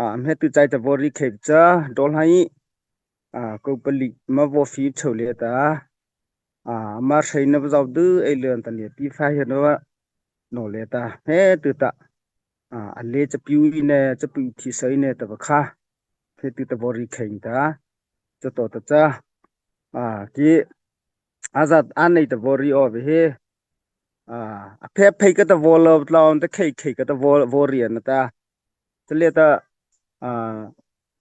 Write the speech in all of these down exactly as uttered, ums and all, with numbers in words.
a hmeiseih chai ta vaw rei khei cha, dawlai, a, ko pali ma vaw fie chô liata, a, ama hreina vaw zydua ei liata liata pi fai hena va, no liata, hmeiseih ta, a, a le cha piu ei ne, cha piu thi sai ne ta va kha, hmeiseih ta vaw rei khei ta, cha to ta cha, a, ki, a zat a nei ta vaw rei o ve he, a, a phe phei ka ta vaw lo tlao ta khei khei ka ta vaw, vaw rei na ta. Cha liata, a,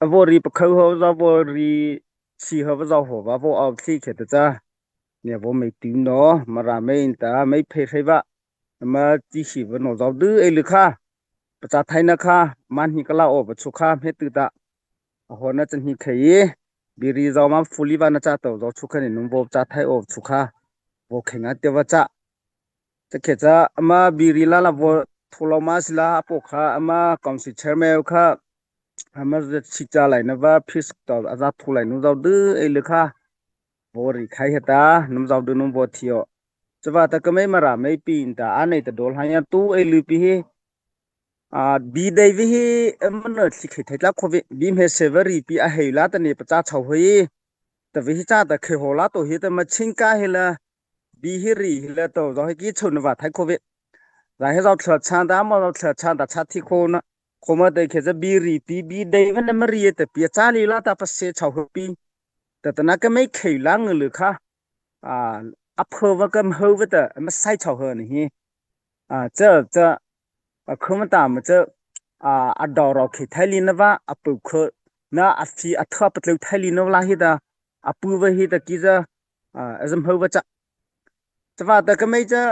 a vaw rei pa khâu ho, za vaw rei si ho, za ho, va vaw au thi khei ta cha. Ne vaw mei tu no, Mara mei ta, mei phei phei va. Ma ti hi va no zydua ei lu kha. Pa cha thai na kha, man hi ka la o va chu kha, hmeiseih ta. A ho na chan hi khei. Biri zau ma fuli va na cha to, zau chu kha ni nung vaw cha thai o chu kha. Vaw khei nga te va cha. Cha khei cha, ama biri la la vaw thu lo ma si la, a po kha, ama council chairman kha, ama za si cha lai na va, pis to, a za thu lai nung zydua ei lu kha. Vaw rei khai heta, nung zydua nung vaw thi o. Cha va ta ka mei Mara mei pi ta, a nei ta dawlai ya tu ei lu pi hi. A, bi dei vi hi, em, no thi khei thai tla kho ve, bi hmeiseih va rei pi a hei la ta ne pa cha chô hoi. Ta vi hi cha ta khei ho la to hi ta ma ching ka hi la, bi hi rei hi la to, zau hi ki chô na va thai kho ve. Za hi zau thla chan ta, ma zau thla chan ta cha thi kho na, kho ma te khei cha bi rei pi, bi dei va na ma rei ta pi cha li la ta pa se chô hoi pi. Ta ta na ka mei khei la ngu lu kha. A, a pho va ka mho va ta, ma sai chô hoi ni hi. A, cha, cha, a khô ma ta ma cha, a, a dawh rao khei thai li na va, a pu khô na, a fi, a thua pa tlô thai li na va la hi ta, a pu va hi ta ki za, a, a zam ho va cha. Cha va ta ka mei cha,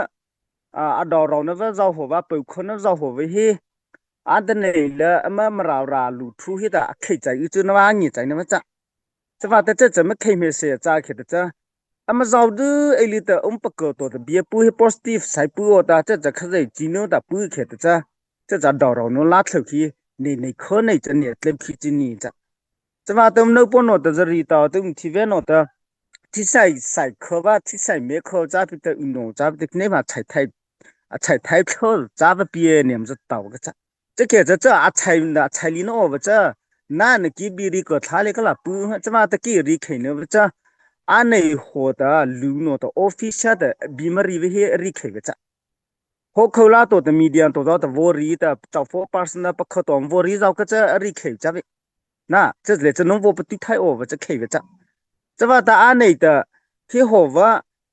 a, a dawh rao na va zau ho va, pu khô na zau ho va hi, a ta nei la, ama Mara ra lu thu hi ta, a khei chai u chu na va, a ngi chai na va cha. Cha va ta cha cha ma khei hmeiseih cha khei ta cha. Ama zydua ei li ta um pa ko to ta bie pu hi positive sai pu o ta cha cha kha zai chi no ta pu khei ta cha. Cha cha dawh rao no la thlô khi nei nei kho nei cha nei tlem khi chi ni cha. Cha va ta um no po no ta za rei ta ta um thi ve no ta. Thi sai sai kho va thi sai me kho cha pi ta u no cha pi ta nei ma chai thai. A chai thai kho cha va pi e nem za ta ka cha. Cha khei cha cha a chai na, a chai li na o va cha. Na na ki bi rei ko thla le ka la pu, cha va ta ki rei khei na va cha. A nei ho ta, lu no ta, office ta, bi ma rei ve hi rei khei va cha. Ho khô la to ta media to zau ta vaw rei ta, chau fo personal pa khô to vaw rei zau ka cha rei khei cha ve. Na, cha le cha nung vaw pa tu thai o va cha khei va cha. Cha va ta a nei ta, hi ho va,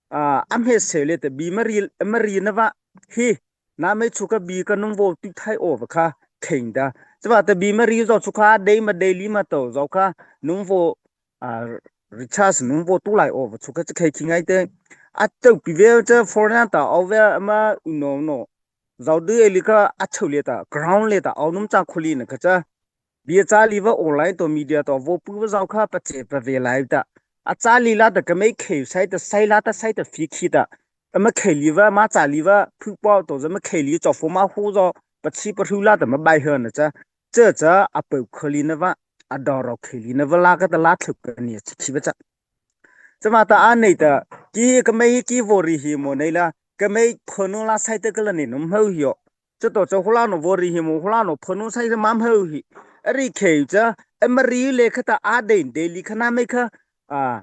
a, a hmeiseih le ta bi ma rei, ma rei na va, hi, na mei chu ka bi ka nung vaw tu thai o va kha, khei ta. Cha va ta bi ma rei zau chu kha, dei ma dei li ma to zau kha, nung vaw, a, recharge nung vaw tu lai o va chu kha cha khei khi ngai te. A to pi ve cha foreign ta o ve ma u no no. Zydua ei li kha a chô le ta, ground le ta, o num cha kho li na kha cha. Bie cha li va online to media to vaw pu va zau kha pa che pa ve lai ta. A cha li la ta ka mei khei sai ta sai la ta sai ta fi khi ta. A ma khei li va ma cha li va phu pa to za ma khei li cho fo ma hu zo pa chi pa hru la ta ma bai ha na cha. Cha cha a pau kho li na va a dawh rao khei li na va la ka ta la thluk ka ni chi khi va cha. Cha va ta a nei ta ki ka mei ki vaw rei hi mo nei la ka mei pho nu la sai ta ka la nei num hau hi o. Cha to cha hu la no vaw rei hi mo hu la no pho nu sai ta ma hau hi. A rei khei cha a ma rei le kha ta a dei dei li kha na mei kha a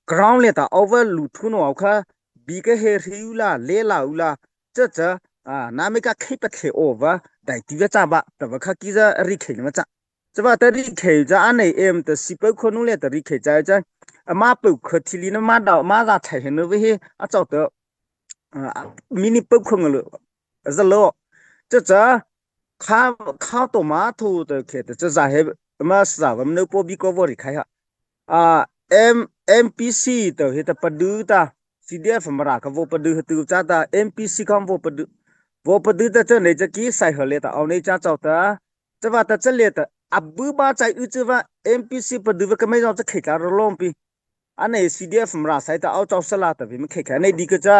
ground le ta over lu thu no kha bi ka he rei u la le la u la cha cha a na mei ka khei pa the o va dai ti va cha va ta va kha ki za a rei khei na ma cha. Cha va ta rei khei cha a nei em ta si pau kho nu le ta rei khei cha cha. A ma pau kho thi li na ma da ma za chai he nu ve he a chau ta, a, mi ni pau kho nga lo. A za lo. Cha cha kha, kha to ma thu ta khei ta cha za he ma za va no po bi ko vaw rei khai ha. A, M, M P C ta he ta pa du ta. C D F Mara ka vaw pa du he tu cha ta M P C ka vaw pa du. Vaw pa du ta cha nei cha ki sai ha le ta au nei cha chau ta. Cha va ta cha le ta, a bu ba chai u cha va, M P C pa du va ka mei zau cha khei ta ro lom pi. A nei C D F Mara sai ta au chau sa la ta vi ma khei khei, a nei di ka cha,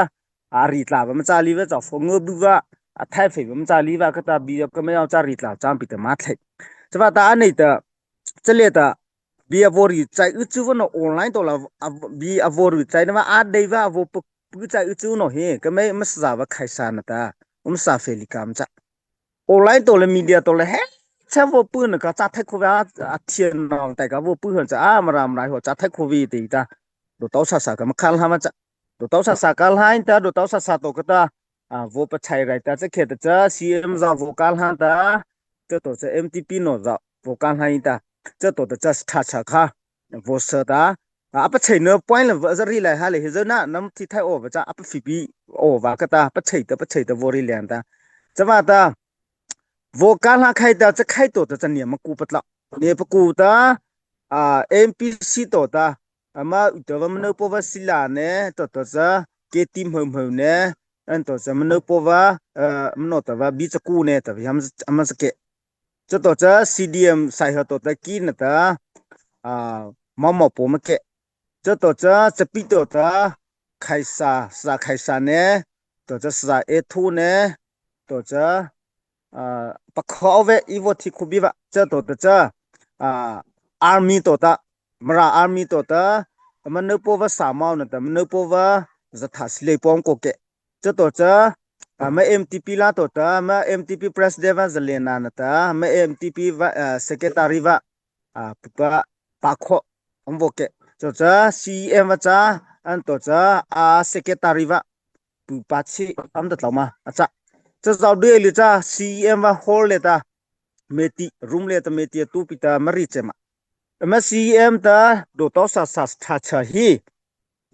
a rei tla va ma cha li va cha fo ngo bu va, a thai fei va ma cha li va ka ta bi ka mei zau cha rei tla cha pi ta ma thei. Cha va ta a nei ta, cha le ta, bi a vaw rei chai u cha va no online to la, a, bi a vaw rei chai na va a dei va a vaw pu, pu chai u cha no he, ka mei ma sa va khai sa na ta, um sa fei li kam cha. Online to le media to le he, cha vaw pu na ka cha thai khô vei a, a thie no tai ka vaw pu hon cha a Mara Mara ho cha thai khô vei te ta. Do tau sa sa ka ma kha la ma cha. Do tau sa sa ka la ta do tau sa sa to ka ta. A vaw pa chai rai ta cha khe ta cha C M za vaw ka la ta. Cha to cha M T P no za vaw ka la ta. Cha to ta cha stha cha kha. Vaw sa ta. A pa chai no point la va za ri lai ha le he za na nam thi thai o va cha a pa fi pi o va ka ta pa chai ta pa chai ta vaw ri lian ta. Cha va ta. Vaw ka la khai ta cha khai to ta cha nia ma ku pa tla. Nia pa ku ta a M P C to ta. Ama u ta va ma no po va sila ne to to cha ke ti mhau mhau ne. An to cha ma no po va a ma no ta va bi cha ku ne ta vi ham ama cha ke. Cha to cha C D M sai ha to ta ki na ta a ma ma po ma ke. Cha to cha cha pi to ta khai sa sa khai sa ne. To cha sa e thu ne. To cha a pa kho ve i vaw thi khu bi va. Cha to ta cha a army to ta Mara army to ta ma no po va sa mau na ta ma no po va za tha si le pong ko ke. Cha to cha a ma M T P la to ta ma M T P president va za le na na ta ma M T P va a secretary va a pu pa pa kho ang vaw ke. Cha cha C M va cha an to cha a secretary va pu pa chi am ta tlau ma a cha. Cha zau de li cha C M va hol le ta meti room le ta meti tu pi ta ma ri che ma. Ma C M ta do tau sa sa stha cha hi.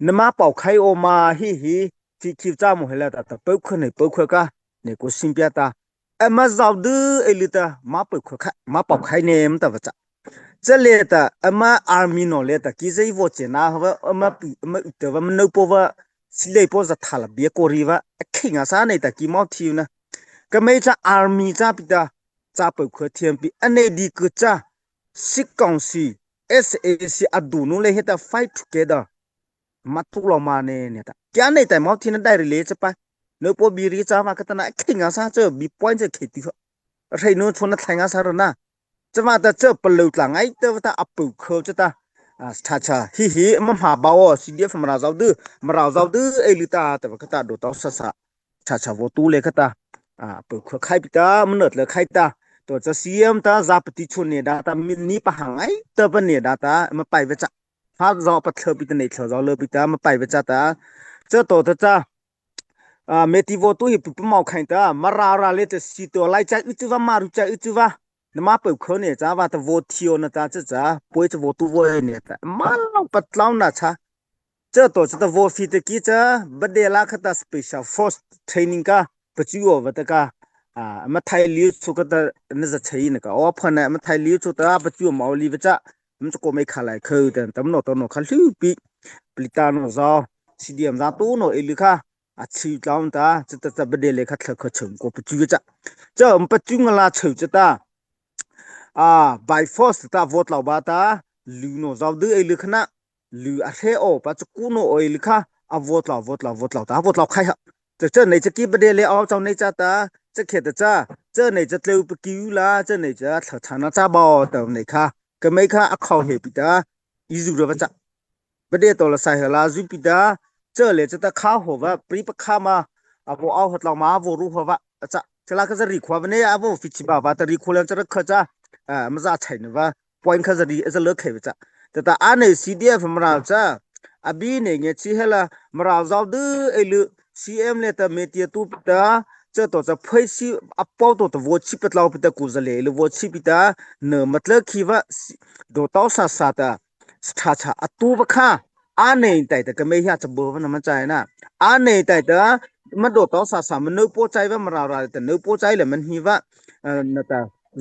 Na ma pau khai o ma hi hi. Thi khi cha mo he la ta ta pau kho ne pau kho ka ne ko sim pia ta. A ma zau de e li ta ma pau kho kha ma pau khai ne ma ta va cha. Cha le ta a ma army no le ta ki zai vaw che na ha va a ma pi a ma u ta va ma no po va si le po za tha la bia ko ri va. A khi nga sa ne ta ki mau thi na. Ka mei cha army cha pi ta cha pau kho thiam pi a ne di ku cha. Sikang si S A C a du nu le he ta fight together. Ma tu lo ma ne ne ta. Kia ne ta mau thi na dai ri le cha pa. No po bi ri cha ma ka ta na khi nga sa cha bi point cha khi ti ho. Rei no chon na thai nga sa ra na. Cha ma ta cha pa lo tla ngai ta ta a pau kho cha ta. A cha cha hi hi ma ma ba o C D F Mara zau de Mara zau de e li ta ta ka ta do tau sa sa. Cha cha vaw tu le ka ta. A pau kho khai pi ta ma no le khai ta. To cha C M ta za pa ti chon ne da ta mi ni pa ha ngai ta pa ne da ta ma pai ve cha. Ha zau pa thlo pi ta ne thlo zau lo pi ta ma pai ve cha ta. Cha to ta cha. A meti vaw tu hi pu pa mau khai ta Mara ra le ta si to lai cha u chu va ma ru cha u chu va. Na ma pau kho ne cha va ta vaw thi o na ta cha cha poi cha vaw tu vaw ne ta ma lo pa tlau na cha. Cha to cha ta vaw fi ta ki cha ba de la kha ta special force training ka pa chu o va ta ka. A ma thai liu chu ka ta na za chai na ka o pha na ma thai liu chu ta pa chu ma o li va cha. Ma cha ko mai kha lai kho ta tam no to no kha hlu pi. Pli ta no za C D M za tu no e li kha. A chi tlau ta cha ta cha ba de le kha thla kha chum ko pa chu cha. Cha pa chu nga la chau cha ta. A by force ta vaw tlau ba ta lu no zau de e lu khana. Lu a hre o pa cha ku no o e lu kha. A vaw tlau vaw tlau vaw tlau ta vaw tlau khai ha. Cha cha nei cha ki ba de le o chau nei cha ta. Cha khe ta cha cha nei cha tlau pa ki u la cha nei cha thla cha na cha ba o ta nei kha. Ka mei kha a khau he pi ta. I zu ra ba cha. Ba de to la sai ha la zu pi ta. Cha le cha ta kha ho va pri pa kha ma. A vaw au ha tlau ma a vaw ru ha va. A cha cha la ka za ri khwa va ne a vaw fi chi ba va ta ri khwa le cha ra kha cha. A ma za chai na va. Point kha za ri za le khai va cha. Ta ta a nei C D F Mara cha. A bi ne nge chi he la Mara zau de e lu C M le ta meti tu pi ta. Cha to cha phai si a pau to ta vaw chi pa tlau pi ta ku za le lu vaw chi pi ta. Ne ma tla khi va do tau sa sa ta. Stha cha a tu va kha. A nei tai ta ka mei hia cha bo va na ma chai na. A nei tai ta ma do tau sa sa ma no po chai va Mara ra ta no po chai le man hi va. Na ta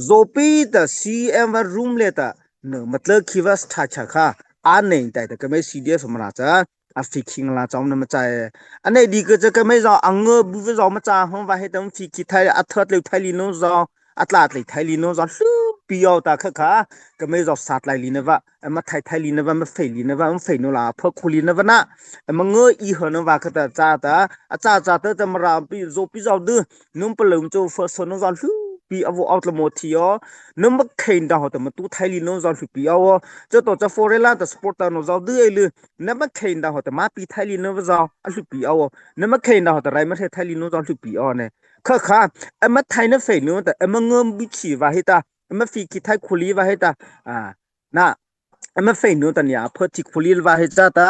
zo pi ta C M va room le ta no ma tla khi va stha cha kha. A nei tai ta ka mei C D F Mara cha. A fi khi nga la chau na ma chai. A nei di ka cha ka mei zau a nga bu va zau ma cha hong va he ta fi khi thai a thot le thai li no zau. A tla tlei thai li no zau hlu pi o ta kha kha. Ka mei zau sa tlai li na va. A ma thai thai li na va ma fei li na va ma fei no la pha khu li na va na. A ma nga i ha na va kha ta cha ta. A cha cha ta ta Mara pi zo pi zau de. Num pa lum cho fa so no zau hlu pi a vaw out la mo thi o. Num ma khen da ho ta ma tu thai li no zau hlu pi o. Cha to cha foreign la ta support ta no zau de e lu. Na ma khen da ho ta ma pi thai li no va zau a hlu pi o. Na ma khen da ho ta rai ma the thai li no zau hlu pi o ne. Kha kha, a ma thai na fei no ta, a ma ngam bi chi va hi ta. ama fei ki thai khuli va heta, a, na, ama fei no ta nia, pha ti khuli va heta ta,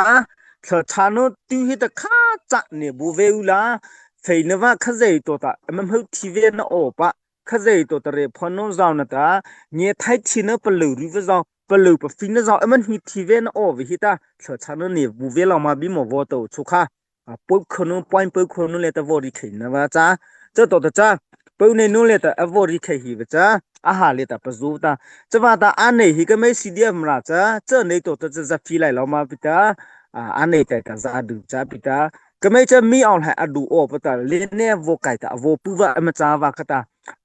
thla cha no tu heta kha cha ne bu ve u la, fei no va kha zei to ta, ama hmau thi ve na o pa, kha zei to ta re pha no zau na ta, nye thai thi na pa lo ri va zau, pa lo pa fei na zau, ama hni thi ve na o ve heta, thla cha no ne bu ve lau ma bi mo vo to chu kha. A, pau khonu, point pau khonu le ta vori khei na va cha. Cha to ta cha. Pau ne nu le ta a vori khei hi va cha. A ha le ta pa zu ta. Cha va ta a nei hi ka mei C D F Mara cha. Cha nei to ta cha za fi lai lo ma pi ta. A, a nei tai ta za du cha pi ta. Ka mei cha mi aw hai a du o pa ta. Le ne vo kai ta. Vo pu va a ma cha va ka ta.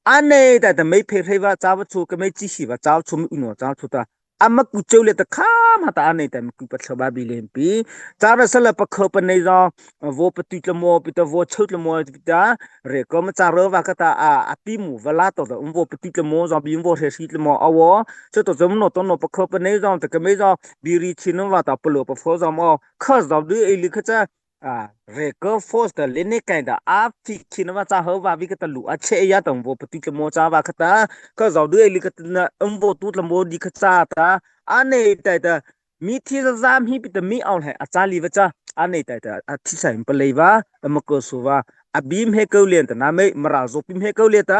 A nei tai ta mei phe rei va cha va chu. Ka mei chi hi va cha chu mi u no cha chu ta. Ama ku cheu le ta kha ma ta a nei ta ma ku pa thla ba bi le pi. Cha ra sa la pa kho pa nei zo, vo pa tu tla mo, pi ta vo cheu tla mo, pi ta, re ko ma cha ro va ka ta a, a pi mu va la to ta, um vo pa tu tla mo zo, bi um vo he si tla mo, a vo, cha to zo no to no pa kho pa nei zo, ta ka mei zo, bi ri chi no va ta pa lo pa fo zo mo, kha zo du e li kha cha, a, re ko force ta le ne kai da a fi khi na va cha ho va vi ka ta lu a che ya ta um vo pa tu tla mo cha va ka ta ka zau du e li ka ta na um vo tu tla mo di ka cha ta a nei tai ta mi thi za za mi pi ta mi aw hai a cha li va cha a nei tai ta a thi sa him pa lei va a ma ko su va a bi mhe ko le ta na mei Mara zo pi mhe ko le ta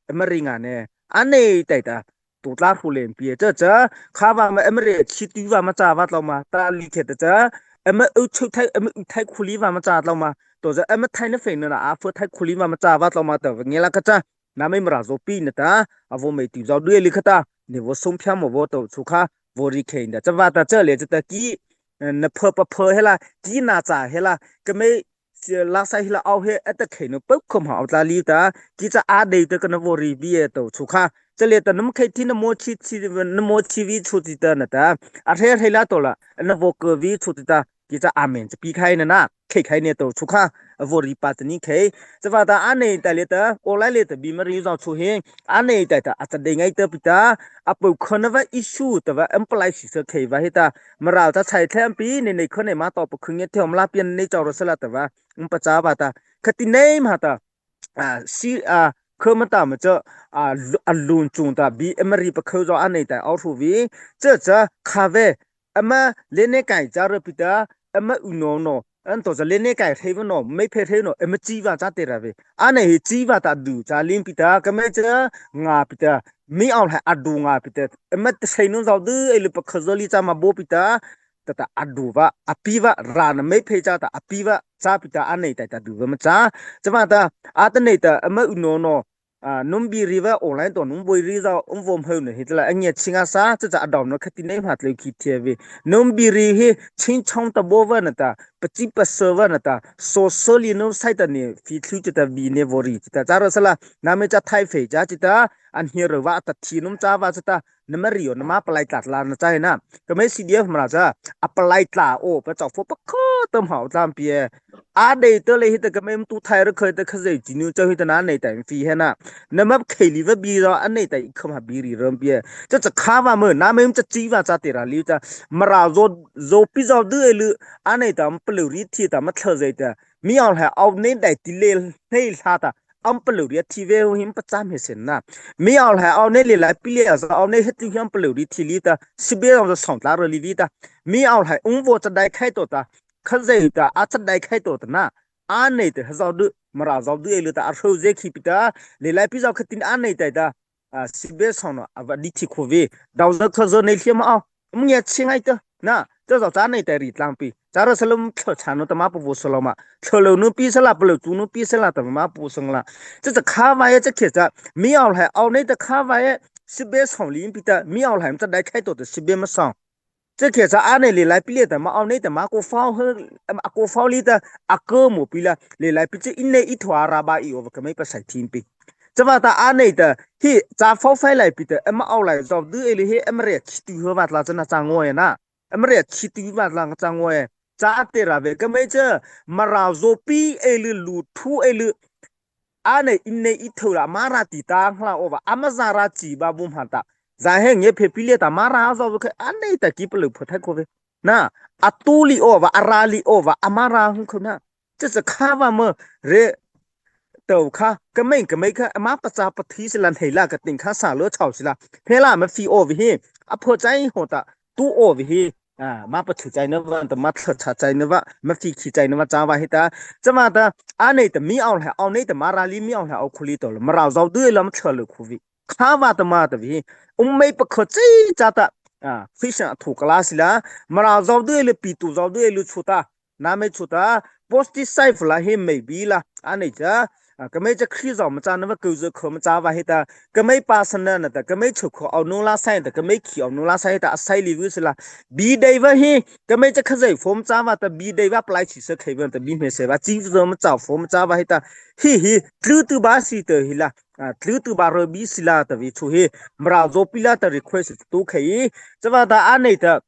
a ma ri nga ne a nei tai ta tu tla hu len pi cha cha kha va ma ama re chi tu va ma cha va tlau ma ta li khe ta cha ama u chu thai ama u thai khu li va ma cha tlau ma to cha ama thai na fei na a fu thai khu li va ma cha va tlau ma ta nge la ka cha na mei Mara zo pi na ta a vo mei tu zau du e li kha ta ne vo sum phya mo vo to chu kha vo ri khe na cha va ta cha le cha ta ki na pha pa pha he la ki na cha he la ka mei la sa hi la aw he a ta khei no pau khom ha aw tla li ta ki cha a dei ta ka na vo ri bi e to chu kha cha le ta num khei thi na mo chi chi na mo chi vi chu ti ta na ta a he he la to la na vo ko vi chu ti ta ki cha amen cha pi khai na na khei khai ne to chu kha a vo ri pa ta ni khei cha va ta a nei ta le ta o lai le ta bi ma ri zau chu he a nei ta ta a cha dei ngai ta pi ta a pau kho na va issue ta va am palai si sa khei va he ta Mara ta chai thlam pi ne nei kho nei ma to pa khung nge thiam la pian nei chau ra sa la ta va um pa cha va ta khati nei ma ta a si a kho ma ta ma cha a lu- a lun chung ta bi ama ri pa kho zo a nei ta au thu vi cha cha kha ve ama le ne kai cha ra pi ta ama u no no an to cha le ne kai thei va no mei phe thei no ama chi va cha te ra ve a nei hi chi va ta du cha lim pi ta ka mei cha nga pi ta mi aw hai a du nga pi ta ama te sei no zau du e lu pa kho zo li cha ma bo pi ta ta ta a du va a pi va ra na mei phe cha ta a pi va cha pi ta a nei tai ta du va ma cha cha va ta a ta nei ta ama u no no a num bi ri va online to num boi ri za um vom ho ne hi tla a nge chi nga sa cha cha a dau no khati nei ma tleu ki the ve num bi ri hi ching chong ta bo va na ta pa chi pa so va na ta so so li no sai ta ne fi thlu cha ta bi ne vo ri cha ta cha ra sa la na mei cha thai fei cha cha ta an hi ro va ta thi num cha va cha ta na ma ri o na ma palai tla tla na cha he na ka mei C D F Mara cha a palai tla o pa chau fo pa kho tam hau tlam pi e a dei ta le hi ta ka mei tu thai ra khoi ta kha zei chi nu cha hi ta na nei tai fi he na na ma khei li va bi ro a nei tai kham ha bi ri ram pi e cha cha kha va mo na mei cha chi va cha te ra li cha Mara zo zo pi zau du e lu a nei ta am pa lu ri thi ta ma thla zei ta mi aw hai aw nei dai ti le nei hla ta am pa lu ri thi ve hu him pa cha me sen na mi aw hai aw nei le lai pi le za aw nei he ti him pa lu ri thi li ta si be za song tla ro li vi ta mi aw hai um vo cha dai khai to ta kha zei ta a cha dai khai to ta na a nei te ha zau du Mara zau du e lu ta a hro ze khi pi ta le lai pi zau kha tin a nei tai ta a si be song no a va di thi khu ve dau za kha zo nei hliam a um nge chi ngai ta na cha zau cha nei tai ri tlang pi cha ra sa lum thla cha no ta ma pu vo sa lo ma thla lo nu pi sa la pa lo chu nu pi sa la ta ma pu sang la cha cha kha va ye cha khe cha mi aw hai aw nei ta kha va ye si be song li pi ta mi aw hai cha dai khai to ta si be ma song Cha khe cha a nei le lai pi le ta ma aw nei ta ma ko fau he a ko fau li ta a ko mo pi la le lai pi che in nei i thua ra ba i o ka mei pa sai thin pi. Cha va ta a nei ta hi cha fau fai lai pi ta ama aw lai zau du e le he ama re chi tu he va tla cha na cha ngo e na. Ama re chi tu va tla cha ngo e. Cha te ra ve ka mei cha Mara zo pi e le lu thu e le a nei in nei i thau la Mara ti ta hla o va ama za ra chi ba bu hma ta za he nge phe pi le ta Mara zo ve khe a nei ta ki pa lu pho thai ko ve na a tu li o va a ra li o va ama ra hung kho na cha cha kha va mo re tao kha, keimo keimo kha, ama pachâ pathi sila, hnei la, ka ting kha sa lo chao sila, hmei la ama phi aw vei hi, a pho chai hawh ta, tu aw vei hi, a, ama pathi chai na va, ta ama thla cha chai na va, ama phi khi chai na va, cha va hi ta, cha va ta, a nei ta mi aw hlai, aw nei ta Mara li mi aw hlai, aw khu li tao la, Mara zao du la ama thla lo khu vei. Kha va ta ama ta vei hi, um mei pa kha chai cha ta, a, Christian a thu ka la sila, Mara zao du le pi tu zao du le chu ta, na mei chu ta, positive side la hi mei bi la, a nei cha, a, keimo cha Khrih zao ma cha na va keu zao kha ma cha va hi ta, keimo pa sa na na ta, keimo chu kha aw nu la sai ta, keimo khi aw nu la sai ta, a sai li vu sila, bi dei va hi, keimo cha kha zai pho ma cha va ta, bi dei va plai chi sa khei va ta, bi hmei se va, chi zao ma cha pho ma cha va hi ta, hi hi, tlu tu ba si ta hi la, a, tlu tu ba ro bi sila ta vei chu hi, Mara zao pi la ta request tu khei, cha va ta a nei ta,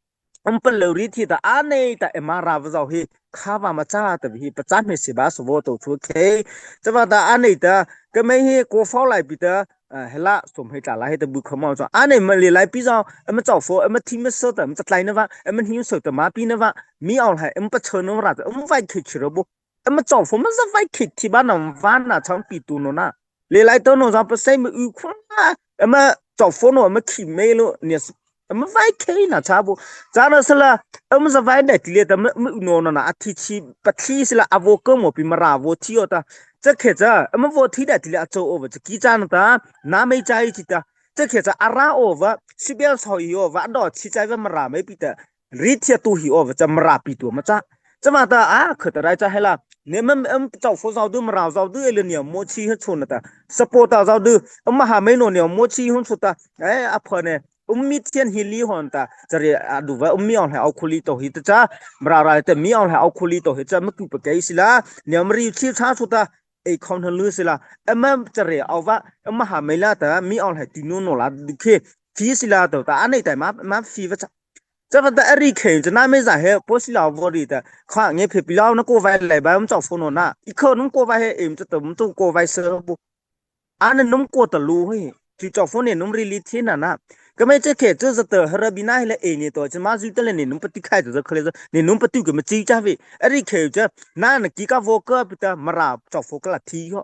um pa lo ri thi ta a nei ta ema ra va zao hi, kha va ma cha ta vei hi, pa cha hmei se ba sa vo to chu khei, cha va ta a nei ta, keimo hi ko fao lai pi ta, a, hela som hei tla la hi ta bu kha ma cha, a nei ma le lai pi zao, ama chao pho, ama thi ma sa ta, ama cha tlai na va, ama hni sa ta ma pi na va, mi aw hlai, ama pa cha no ra ta, ama vai khei chi ro bo. Ama chao pho ma za vai khei thi ba na va na chang pi tu no na. Le lai to no za pa sai ma u khu na. Ama chao pho no ama khi mei lo ne s-, ama vai khei na cha bo. Cha na sala, ama za vai dai ti le ta ma, ma u no no na a thi chi pa thi sila a vo ka mo pi Mara vo thi aw ta. Cha khe cha, ama vo thi dai ti le a chao aw va cha ki cha na ta, na mei cha i chi ta. Cha khe cha a ra aw va, si bel sao hi aw va, a do chi chai va Mara mei pi ta. Ri thia tu hi aw va cha Mara pi tu ma cha. Cha ma ta a kha ta rai cha hela. Ne ma, am chao pho zao du Mara zao du ele ne mo chi ha chu na ta. Support ta zao du, am ha mei no ne mo chi hun chu ta. Eh, a pha ne. Um mi thian hi li hon ta. Cha re a du va, um mi aw hlai aw khu li to hi ta cha. Mara ra ta mi aw hlai aw khu li to hi cha ma ku pa kei sila. Ne am ri chi cha chu ta. Ei khon ha lu sila. Am cha re aw va, am ha mei la ta, mi aw hlai ti nu no la du khe. Phi sila to ta, a nei ta ma, ma phi va cha. Cha va ta a ri khei, cha na mei za he, po sila vo ri ta. Kha nge phe pi lao na ko vai lai ba, um chao pho no na. I kha num ko vai he, em cha ta, um tu ko vai sa bo. A na num ko ta lu he. Chi chao pho ne num ri li thi na na. Ka mei cha khe, cha za ta, ha ra bi na he le e ne to, cha ma zu ta le ne num pa ti khai cha za kha le za, ne num pa ti ka ma chi cha ve. A ri khei cha, na na ki ka vo ka pi ta, Mara chao pho ka la thi ho.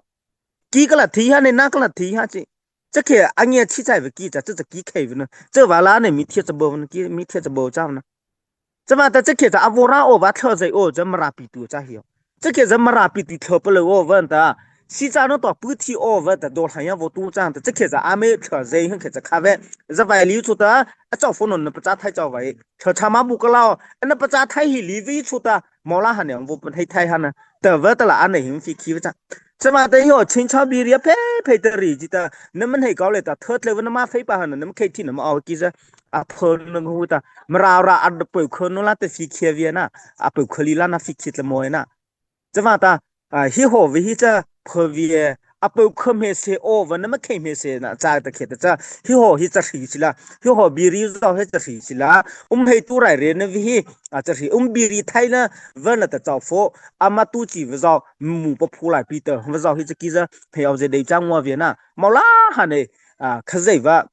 Ki ka la thi ha ne, na ka la thi ha chi. Cha khe a nge chi chai va ki cha, cha cha ki khei va na. Cha va la ne mi thia cha bo va na, ki mi thia cha bo cha va na. Cha va ta cha khe cha a vo ra aw va thla zai aw cha Mara pi tu cha hi aw. Cha khe cha Mara pi ti thla pa lo aw va ta. Si cha no to pu thi aw va ta do hla ya vo tu cha ta. Cha khe cha a mei thla zai hang khe cha kha ve. Za vai li chu ta. A chao pho no na pa cha thai chao vai. Thla cha ma bu ka lao. A na pa cha thai hi li vi chu ta. Mo la ha ne vo pa thai thai ha na. Ta va ta la a nei him phi khi va cha. Cha ma ta hi aw ching cha bi ri a phe phe ta ri ji ta. Na man hei kau le ta. Thla tle va na ma phei pa ha na. Na ma khei thi na ma aw ki za. A pho na hu ta. Mara ra a da poi kho no la ta phi khia via na. A poi kho li la na phi khia tla mo na. Cha va ta, a, hi ho vi hi cha pho via. A poi kho hmei se aw va na ma khei hmei se na cha ta khe ta cha. Hi ho hi cha hri sila. Hi ho bi ri zao hi cha hri sila. Um hei tu rai re na vi hi. A cha hri um bi ri thai na va na ta chao pho. A ma tu chi va zao mu pa phu lai pi ta. Va zao hi cha ki za. Hei aw ze dei cha ngua via na. Mau la ha ne. A, kha zai va.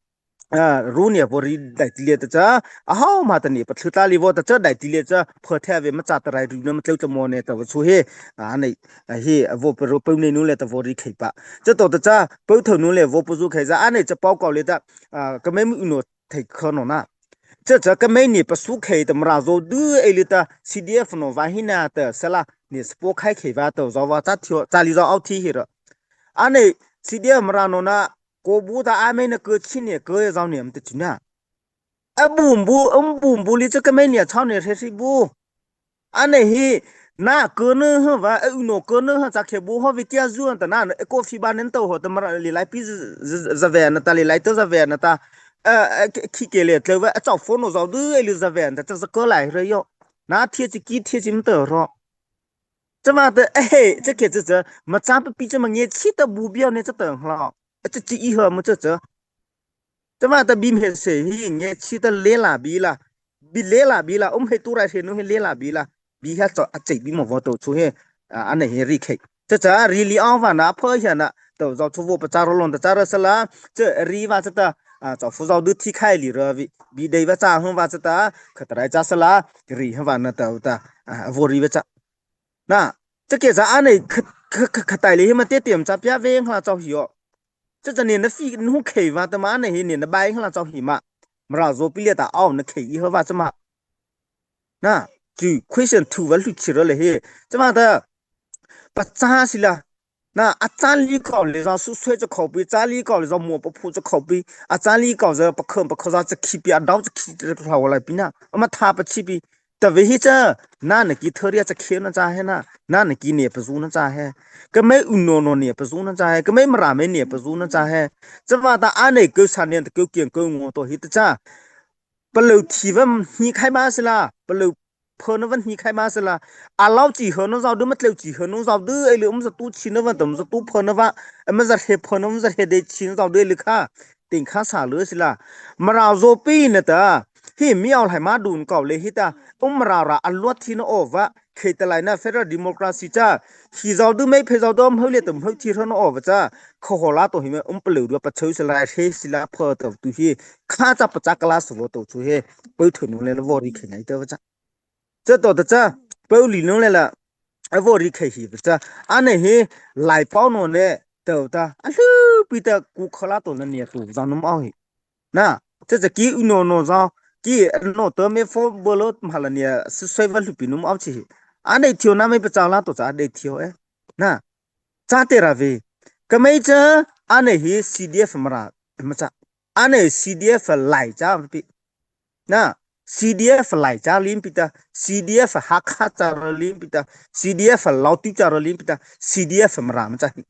A, ru ne vo ri dai ti le ta cha, a hau ma ta ne pa thlu ta li vo ta cha dai ti le cha, pho the ve ma cha ta rai ru na ma tlo ta mo ne ta vo chu he, a, nei, a, he, a, vo pa ro pa nei nu le ta vo ri khei pa. Cha to ta cha, pa tho nu le vo pa zu khei za, a nei cha pau kau le ta, a, ka mei mu no thei kho no na. Cha cha ka mei ne pa su khei ta Mara zo du e le ta, C D F no va hi na ta, sa la, ne spo khai khei va ta, zo va cha thio, cha li zo au thi hi ra. A nei, C D F Mara no na, ko bu ta a mei na ko chi ne ko zao ne am ta chi na. A bu bu, um bu bu li cha ka mei ne chao ne hre hre bu. A nei hi, na ko ne ha va, a u no ko ne ha cha khe bu ho vi kia zu an ta na, e ko phi ba nen to ho ta Mara li lai pi z-, z-, za ve na ta li lai to za ve na ta. A, a, khi, khi ke le tle va, a chao pho no zao du e li za ve na ta, cha za ko lai hre yo. Na thie chi ki thie chi m to ro. Cha ma ta, eh, cha khe cha cha, ma cha pa pi cha ma nge chi ta bu bia ne cha ta hla. A cha chi i ha ma cha cha. Cha ma ta bi hmei se hi nge chi ta le la bi la. Bi le la bi la, um hei tu rai se nu hei le la bi la. Bi ha cha a chei bi mo vo to chu he, a, a nei he ri khei. Cha cha, ri li aw va na, pho hia na, to zao chu vo pa cha ro lon ta cha ra sa la, cha ri va cha ta, a, chao pho zao du thi khai li ra vi, bi dei va cha hung va cha ta, kha ta rai cha sa la, ri ha va na ta ta, a, vo ri va cha. Na, cha khe cha a nei kha, kha kha kha tai le hi ma te tiam cha pia ve ngla chau hi o. Cha cha ne na fi nu khei va ta ma ne hi ne na bai ngla chau hi ma. Mara zo pi le ta au na khei i ha va cha ma. Na, chu question thu va lu chi ro le hi. Cha ma ta pa cha si la. Na, a cha li kau le za su sui cha khau pi, cha li kau le za mo pa phu cha khau pi, a cha li kau za pa kham pa khau za cha khi pi, a dau cha khi cha khau la pi na. A ma tha pa chi pi. Ta ve hi cha, na na ki thari a cha khi na cha he na, na na ki ne pa zu na cha he. Ka mai u no no ne pa zu na cha he, ka mai mara mai ne pa zu na cha he. Cha va ta a ne ko sa ne ta ko kian ko ngo to hi ta cha. Palôh thi va hni khai ma sila, palôh pha na va hni khai ma sila. A lau chi ha no zau du, ma tleu chi ha no zau du, ei lu um za tu chi na va tam za tu pha na va, ma za he pha na va za he de chi na zau du ei lu kha. Ting kha sa lu sila. Mara zo pi na ta. Hi mi au hai ma dun kau le hi ta. Um mara ra a luat thi na o va. Khei ta lai na federal democracy cha. Hi zau du mei phe zau du um hau le tam hau thi ha no o va cha. Kha ho la to hi me um palôh du pa chau sila he sila pha ta tu hi. Kha cha pa cha kala sa vo to chu he. Pau thu nu le la vo ri khei nai ta va cha. Cha to ta cha. Pau li nu le la. A vo ri khei hi va cha. A ne hi lai pau no ne to ta. A lu pi ta ku kha la to na ne tu za nu mau hi. Na, cha cha ki u no no za. Ki no to me fo bo lo ma la ne su sai va lu pi nu mau chi hi. A ne thio na me pa cha la to cha de thio e. Na. Cha te ra ve. Ka mai cha a ne hi C D F mara ma cha. A ne C D F lai cha pi. Na, C D F lai cha lim pi ta, C D F Hakha cha ra lim pi ta, C D F lau ti cha ra lim pi ta, C D F mara ma cha hi.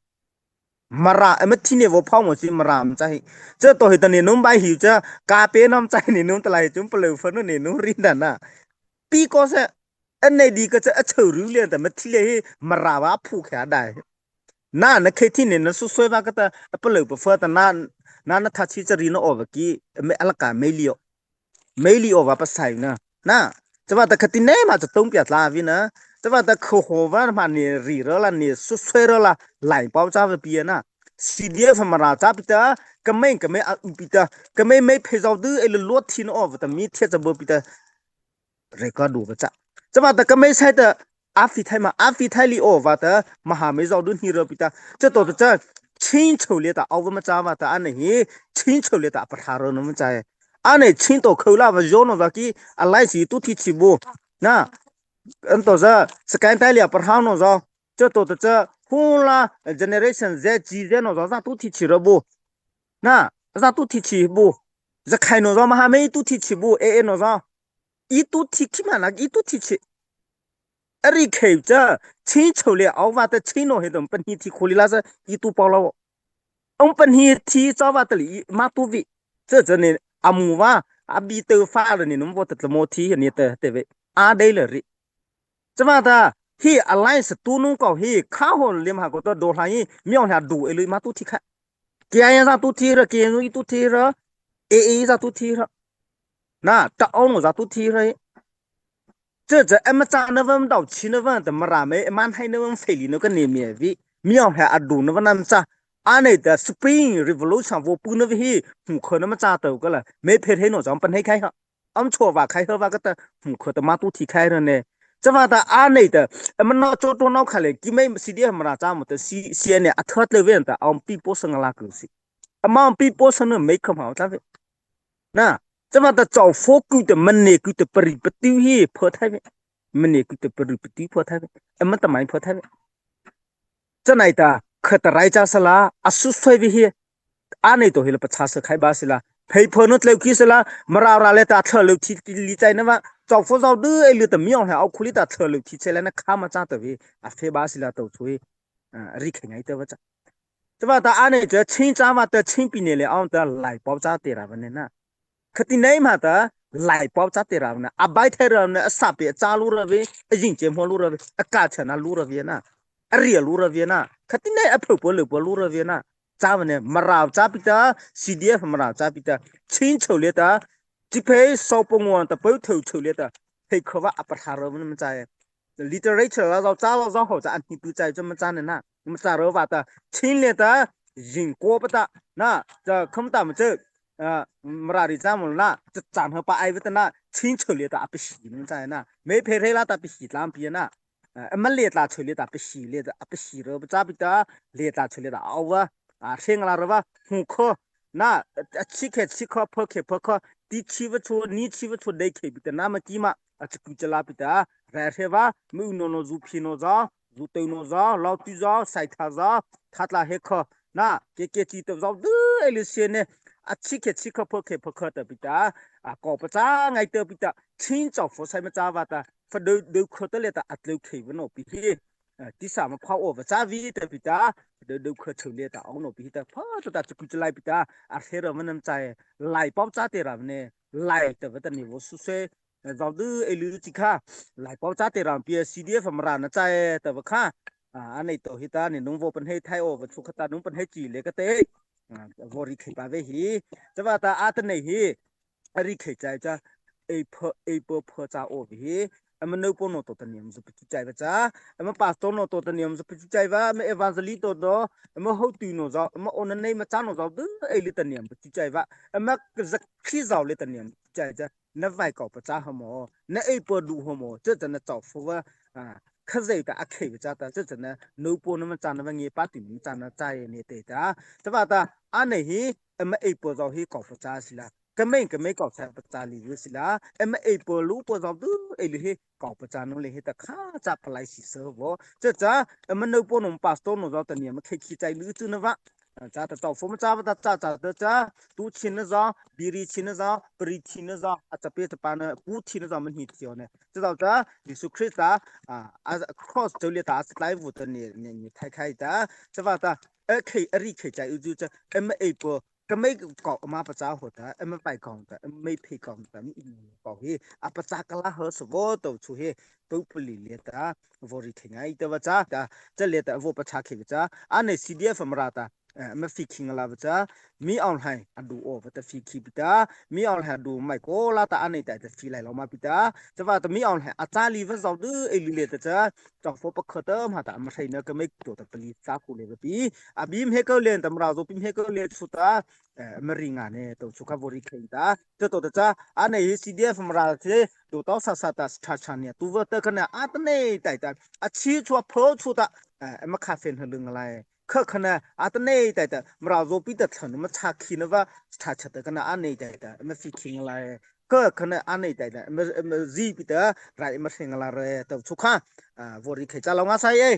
Mara, e ma thi ne vo phau mo si mara ma cha hi. Cha to hi ta ne num bai hi cha, ka pe nam cha hi ne num ta lai chum palôh pha no ne num ri da na. Pi ko se, a ne di ka cha a chau ru le ta ma thi le hi mara va phu kha dai. Na, na khei thi ne na su sui va ka ta, a palôh pa pha ta na, na na tha chi cha ri na o va ki, me ala ka me li o. Mei li o va pa sai na. Na, cha va ta kha ti nei ma cha tong pia tla vi na. Cha va ta kha ho va ma ne ri ra la ne su sui ra la lai pau cha va pi na. C D F mara cha pi ta, ka mei ka mei a u pi ta, ka mei mei phe zau du ei lu luat thi na o va ta mi thia cha bo pi ta. Record du va cha. Cha va ta ka mei sai ta a phi thai ma, a phi thai li o va ta, ma ha mei zau du hni ra pi ta. Cha to ta cha, Chin chau le ta, au va ma cha va ta, a ne hi, Chin chau le ta, pa tha ra na ma cha e. A ne Chin to khau la va zo no va ki, a lai si tu thi chi bu. Na, an to za, sa kai tai le pa tha no za. Cha to ta cha, hu la, generation Z, G Z no za, za tu thi chi ra bu. Na, za tu thi chi bu. Za khai no za, ma ha mei tu thi chi bu, e e no za. I tu thi khi ma na, i tu thi chi. A ri khei cha, Chin chau le au va ta Chin no he dom pa hni thi kholi la sa, i tu pau la wo. Ong pa hni thi cha va ta li, i ma tu vi. Cha cha ne, a mu va, a bi te fa le ne, num vo ta tla mo thi ne ta te ve. A dei le ri. Cha va ta, hi alliance tu nung kau hi, kha hon lim ha ko ta do hla hi, miao hla du e lu ma tu thi kha. Kia ya za tu thi ra, kia i tu thi ra, e e za tu thi ra. Na, ta au no za tu thi ra. Cha cha, e ma cha na vam dau chi na vam, ta mara me, e man hai na vam fei li no ka ne mi vi. Miao ha a du na va nam cha. A ne ta Spring Revolution vo pu na vi hi, mu kho na ma cha tau ka la. Me phe he no za pan hai khai ha. Am cho va khai ha va ka ta, mu kho ta ma tu thi khai ra ne. Cha va ta a ne ta, e ma no cho to no kha le, ki me C D F mara cha mo ta, C, C N A a thot le ven ta, am pi po sang la ku si. Ama pi po sang na me kham ha ta ve. Na, cha va ta chau fo ku ta, ma ne ku ta, pari patu hi, pho thai ve. Ma ne ku ta, pari patu pho thai ve. Ama ta mai pho thai ve. Cha nai ta, kha ta rai cha sa la, a su sui vi hi. A nei to hi la pa cha sa khai ba si la. Phei pho no tleu ki sa la, mara ra le ta thla leu thi li chai na va. Chau fo zau du e lu ta miao ha au khu li ta thla leu thi chai la na kha ma cha ta vi. A phe ba si la to chui. A, ri khai ngai ta va cha. Cha va ta a nei cha Chin cha va ta Chin pi ne le au ta lai pau cha te ra va ne na. Kha ti nei ma ta lai pau cha te ra na. A bai thai ra na, a sa pe cha lu ra ve, a jing che mo lu ra ve, a ka cha na lu ra ve na. A ria lu ra ve na. Kha ti nei a pho po le po lu ra ve na. Cha va ne, mara cha pi ta, C D F mara cha pi ta. Chin chau le ta. Chi phei sau pa ngwan ta pau thau chau le ta. Phei kho va a pa tha ra va na ma cha e. Literature la zau cha la zau ho cha an hi tu chai cha ma cha ne na. Ma cha ro va ta. Chin le ta. Jing ko pa ta. Na. Cha kham ta ma cha. A, mara ri cha mo na. Cha chan ha pa ai va ta na. Chin chau le ta a pa shi ma cha na. Me phe re la ta pa shi tlam pi na. ama liata chô liata pasi liata a pasi râ pachâ pi ta, liata chô liata a aw va, a hring la râ va, hmô kha, na, a chi khe chi kha, pha khe pha kha, ti chi va chô, ni chi va chô dei khe pi ta, nama ti ma, a chakui chala pi ta, rai hre va, mu no no zu phi no za, zu teu no za, lau tu za, sai tha za, tha tla he kha, na, ke ke chi ta za, du, ei lu se ne, a chi khe chi kha, pha khe pha kha ta pi ta, a kô pachâ ngai ta pi ta, chin chau pho sai ma cha va ta, pha deu deu kha ta liata a tleu khe va no pi hi. Ti sa ma pha o va cha vi ta pi ta, deu deu kha chô liata a no pi hi ta, pha ta ta chakui chalai pi ta, a hre râ ma nam chai, lai pao cha te râ ne, lai ta va ta ni vo su se, zau du ei lu chi kha, lai pao cha te râ pi a C D F Mara na chai ta va kha, a nei to hi ta ni nung vo pan hei thai o va chu kha ta nung pan hei chi le ka te, vo ri khei pa ve hi, cha va ta a ta nei hi, a ri khei chai cha, ei pha, ei pha pha cha o vi hi, ama nô pô no to ta niam zu pi chu chai va cha, ama pastor no to ta niam zu pi chu chai va, ama evangelist to do, ama hau tu no za, ama o na nei ma cha no za du, ei li ta niam pi chu chai va, ama za khi zau le ta niam chu chai cha, na vai kô pachâ ha mo, na ei pha du ha mo, cha cha na chau pho va, a, kha zai ta a khei va cha ta, cha cha na nô pô na ma cha na va nge pa tu ma cha na chai ne te ta, cha va ta, a nei hi, ama ei pha zau hi kô pachâ si la. Ka mei ka mei kô sa pachâ li yu si la, ama ei pha lu pha zau du, ei lu hi, kô pachâ no le hi ta kha cha palai si sa vo. Cha cha, ama nô pô no pastor no za ta ni ama khei khi chai lu chu na va. Cha ta chau pho ma cha va ta cha cha ta cha, tu chin na za, biri chin na za, pri chin na za, a cha pe cha pa na, pu chin na za ma ni ti o ne. Cha za cha, Jisu Krista, a, a cross chô liata a sa tlai vu ta ni, ni, ni thai khai ta. Cha va ta, a khei, a ri khei chai u zu cha, ama ei pha, ka mei kô ama pachâ ho ta, ama pai kô ta, ama mei phei kô ta, mi kô hi, a pachâ ka la ha sa vo to chu hi, to pali le ta, vo ri khei ngai ta va cha, ta, cha le ta vo pachâ khei va cha, a nei C D F Mara ta, eh, ama phi khi nga la va cha, mi aw hai, a du o va ta phi khi pi ta, mi aw hai a du mai ko la ta a nei ta ta phi lai lo ma pi ta, cha va ta mi aw hai, a cha li va zau du ei li le ta cha, chau pho pa kha ta ma ta, ama hei na ka mei to ta pali cha ku le va pi, a bi mhe ko le ta Mara zo pi mhe ko le chu ta, eh, ama ri nga ne, to chu kha vo ri khei ta, cha to ta cha, a nei hi C D F Mara the, do tau sa sa ta, cha cha ne, tu va ta ka na, a ta nei tai ta, a chi chu a pho chu ta, eh, ama kha fen ha lung lai. Kha kha na, a ta nei tai ta, Mara zo pi ta thlan, ma cha khi na va, cha cha ta ka na, a nei tai ta, ama phi khi nga lai. Kha kha na, a nei tai ta, ama, ama zi pi ta, rai ama hring la re, to chu kha, a, vo ri khei cha lo nga sai e.